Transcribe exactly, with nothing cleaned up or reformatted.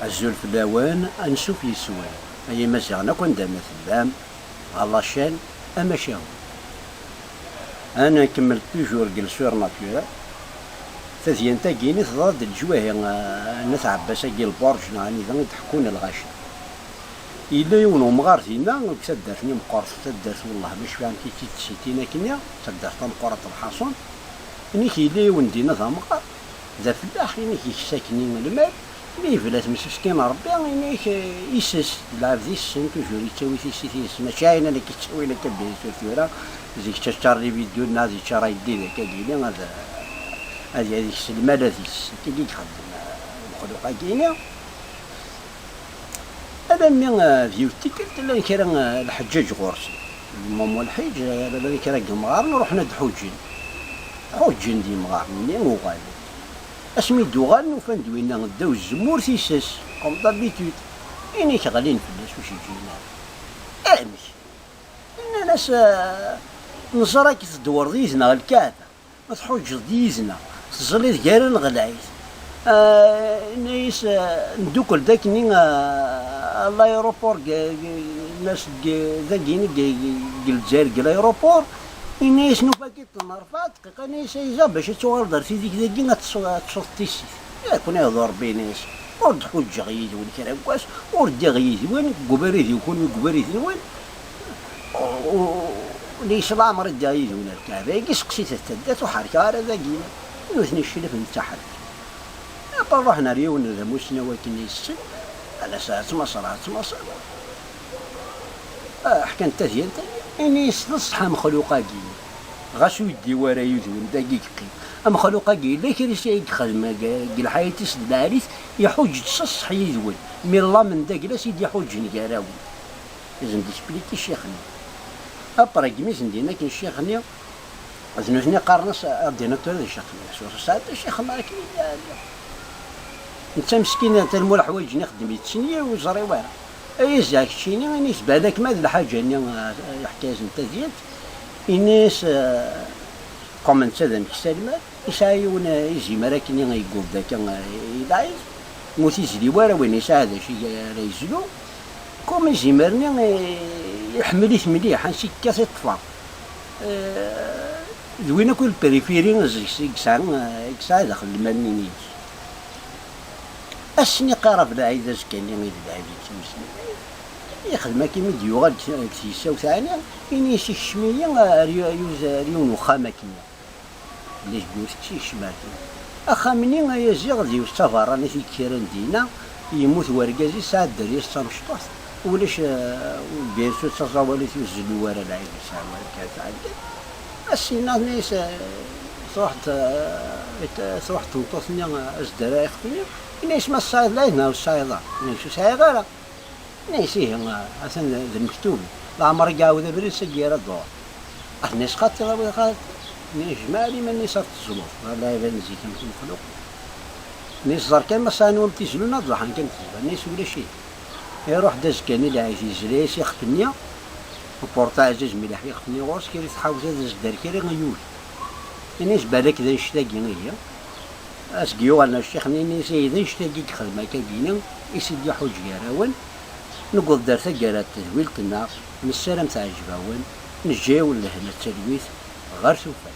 Azul fell-awen, ansuf yes-wen. Ay Imaziɣen akk anda ma tellam, ɣer la chaîne Amacahu. Ad nkemmel toujours deg le surnaturel. Tadyant-agi-nni teḍra-d leǧwahi, eh, n At Ɛebbas-agi Lburǧ neɣ anida i d-ḥekkun lɣaci. Yella yiwen umɣar dinna, deg taddart-nni meqqret, taddart wellah ma cfiɣ amek i tt-id-ssitin akkenni, taddart tameqqrant lḥaṣun. Inek yella yiwen dinna d amɣar, d afellaḥ, inek yeksa akkenni lmal, mi yebla-t meskin Rebbi, inek, eh, ises, d lɛebd isessen, toujours yettawi tissit yis, mačči ayen anek yettawin akka bien sûr tura, zik ččaččar les vidéos nna, zik ččar ayeddid akka gini, ad, ad, ad yeks lmal ad ises, akka i ixeddem, eh, lexluq-agi-ni. Alammi, eh, d yiwet tikkelt llan kra, eh, lḥeǧǧaǧ ɣur-sen. Lmum walḥiǧ, eh, llan kra n yimɣaren ruḥen ad ḥuǧǧen. Ḥuǧǧen d yimɣaren-nni, uɣalen. Asmi d-uɣalen, ufan-d winna ddaw tzemmurt ises, comme d'habitude. Inek ɣlin fell-as, ur s-ǧǧin ara. Amek? Nnan-as, eh, neẓra-k tdewreḍ yid-neɣ lkaɛba. Ma tḥuǧǧeḍ yid-neɣ, teẓliḍ gar-aneɣ lɛid. Ah, inna-yas, ah, neddukel-d akkenni, ah, à l'aéroport, g-, g-, nas g-, dagini, g-, g-, g Lezzayer, g l'aéroport. Inna-yas, nufa-k-id n rebɛa dqiqa, inna-yas, ayza, bac ad tuɣaleḍ ar tidik dagi, ad teṣ-, ad teṣṣuḍ tissit. Yakk-n ihdur Rebbi, inna-yas, ur d-ḥuǧǧeɣ yid-wen kra n wass, ur ddiɣ yid-wen, deg ubrid-iw kunwi, deg ubrid-nwen. U, u, layes leɛmer i ddiɣ yid-wen ar Lkaɛba-agi, seqsit at taddart, ur ḥerrkeɣ ara dagi. Nutni cclef, netta ḥerrek. Après ruḥen ar yiwen d amussnaw akken yessen, ala s-, at Maṣer, at Maṣer. Ah, ḥkan tadyant-agi, ini-as d ṣṣeḥ amexluq-agi. Ɣas ur yeddi wara yid-wen, dagi yeqqim. Amexluq-agi yella kra i yexdem deg, deg lḥayat-is n lɛali-t, iḥuǧǧ-d s ṣṣeḥ yid-wen. Mi llamen d agla-s i d-iḥuǧǧen gar-awen. Izen d-ispliti ccix-nni. Après, gmi zen-d-yenna akken ccix-nni, d nutni qqaren-as ordinateur d ccix-nni. Sɛedda ccix-nni akken i d-yeɛli. Netta meskin, ata lmul ḥwaǧen ixeddem yettsenyi ur yeẓri wara. Ay azzeɛ keččini, ini-as balak ma d lḥaǧa-nni, eh, yeḥka-yasen tadyant, ini-as, eh, comme netta d ameksa lmal, yesɛa yiwen, eh, izimer akkenni yewweḍ-d akka, eh, i lɛid, ur t-izli wara, win yesɛa d acu ara yezlu, comme izimer-nni, eh, iḥemmel-it mliḥ, ansi yekkat i ṭṭfa. Eh, d win akk i lperifiri, zik-s i yesɛa, eh, i yesɛa daxel lmal-nni-ines. Ass-nni iqarab lɛid, azekka-nni i d lɛid yettmusni. Yexdem akka imi d-yuɣal deg, deg tissawt ɛni, ini-as ikcem-iyi ar y-, ar y-, ar yiwen uxxam akkenni. Lli tewwurt-tt ikcem ar din. Axxam-nni, ay aziɣ, d yiwet d taberranit i yekkiren dinna, yemmut wergaz-is, sɛa dderya-s d tamecṭuḥt. Ulac, eh, bien sûr, d taẓawalit ur zellu wara lɛid, ur sɛi wara kra tɛedda. Ass-inna, nni-as, eh, truḥ-d, eh, truḥ-d tmeṭṭut-nni, eh, as-d-terra ixef-nni, ini-as ma tesɛiḍ lɛid neɣ ur tesɛiḍ ara? Ini-as ur sɛiɣ ara. Ini-as ihi, atan d lmektub, leɛmer i iɛawed abrid sagi ara d-ɣur. Ad ten-isxaṭi, ad awiɣ ad nejmeɛ liman-is ad teẓẓleḍ, ɣer lɛibad n zik am timexluqin. Ini-as ẓer kan ma sɛan wamti izlun ad ḍuḥen kan tezba, ini-as ulac-it. Iruḥ-d azekka-nni lɛid, yezla-as ixef-nni, lpurṭa ɛziz mliḥ ixef-nni ɣur-s, kra i tḥawes ad as-d-terr kra i yuli. Ini-as balak d annect-agi ihi. Asgi yuɣalen ar ccix-nni, ini-as ihi d annect-agi i yexdem akka-gini, i s-id-iḥuǧ gar-awen. Newweḍ-d ar taggara n tedwilt-nneɣ, nessaram teɛjeb-awen, neǧǧa-yawen lehna d talwit ɣer tufat.